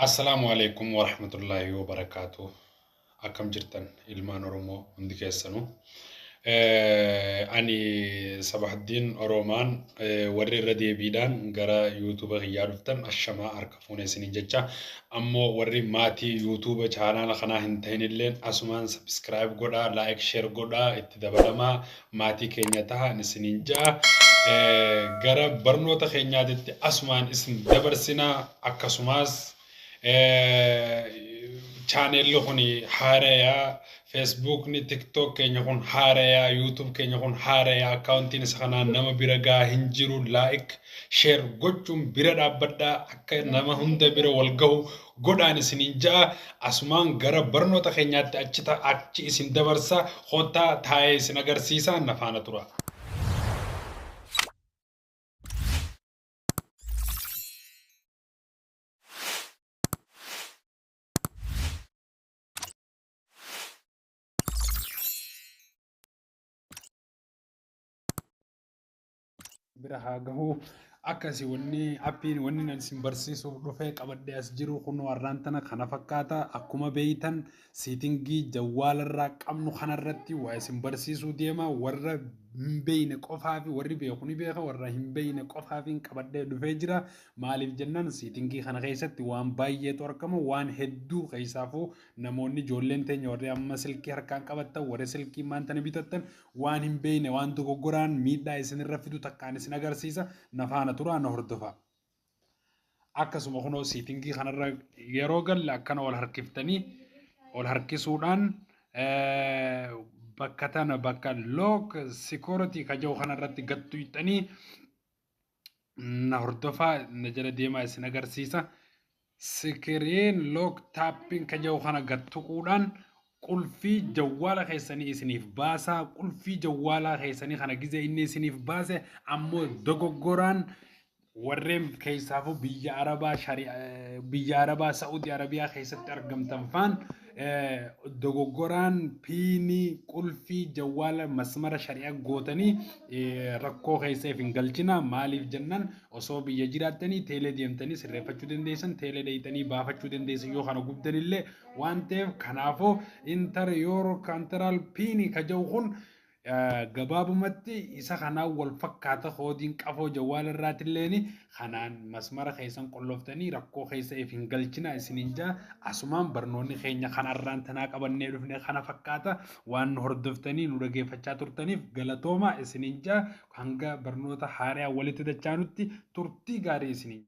Assalaamu alaikum warahmatullaahi wabarakaatuh. Akkam jirtan ilmaan Oromoo hundi keessanuu. Ani Sabahaddiin Oromaan warri irra deebiidhaan gara yuutuuba kiyyaa dhuftan ashamaa harka fuune isiniin jecha. Ammoo warri maatii yuutuuba chaanaala kanaa hin ta'in illeen asumaan sabiskiraayib godhaa, laayik sheer godhaa, itti dabalamaa maatii keenya taha isiniin ja'a. Gara barnoota keenyaatitti asumaan isin dabarsinaa akkasumas chaaneelli kun haarayaa, feesbuukni, tiktook keenya kun haarayaa, yuutuub keenya kun haarayaa, akkaawuntiin isa kanaa nama bira gahaa hin jiru. Laayik sheer gochuun bira dhaabbadhaa akka nama hunda bira wal gahu godhaan isiniin ja'a. Asumaan gara barnoota keenyaatti achi achi isin dabarsa, kottaa taa'ee isin agarsiisa, na faana tura. Bira haa gahu. Akkasi wanni appiin wanni nan isin barsiisuuf dhufee qabadhee as jiru kunoo har'aan tana kana fakkaata. Akkuma beeytan siitingii jawwaalarraa qabnu kanarratti waa isin barsiisuu deema. Warra hin beeyne qofaa fi warri beeku ni beeka, warra hin beeyne qofaaf qabadhee dhufee jira. Maaliif jennaan siitingii kana keessatti waan baay'eetu argama, waan hedduu keessaafuu namoonni ijoolleen teenya warri amma silkii harkaan qabattan, warri silkii maantana bitattan, waan hin beeyne waan dogoggoraan miidhaa isinirra fidu takkaan isin agarsiisa. Na faana turaa, na hordofa. Akkasuma kunoo siitingii kanarra yeroo galle akkana ol harkiftanii ol harkisuudhaan bakka tana bakka lock security ka jiru kanarratti gattuuxxanii na hordofaa, na jala deemaa isin agarsiisa. Screen lock tapping ka jiru kana gattuquudhaan qulfii jawwaala keessanii isiniif baasaa. Qulfii jawwaalaa keessanii kana gizee inni isiniif baase ammoo dogoggoraan warreen keessaafuu biyya Arabaa, biyya Arabaa Saa'udii Arabiyaa keessatti argamtan faan dogoggoraan piinii qulfii jawwaala masmara shari'aa gootanii rakkoo keessa hin galchina. Maaliif jennaan osoo biyya jiraattanii teelee deemtanii sirreeffachuu dandeessan, teelee dheeyxanii baafachuu dandeessan yoo kana gubdanillee waan ta'eef. Kanaafuu enter your control PIN ka jedhu kun gabaabumatti isa kanaan wal fakkaata. Koodiin qafoo jawwaala irraatilleen kanaan masmara keessan qolloftanii rakkoo keessa if hin galchina isiniin jaa. Asumaan barnoonni keenya kanarraan tanaa qabannee dhufne kana fakkaata. Waan nu hordoftanii nu dhageeffachaa turtaniif galatooma isiniin jaa. Hanga barnoota haaraa walitti dachaanutti turtii gaarii isiniin.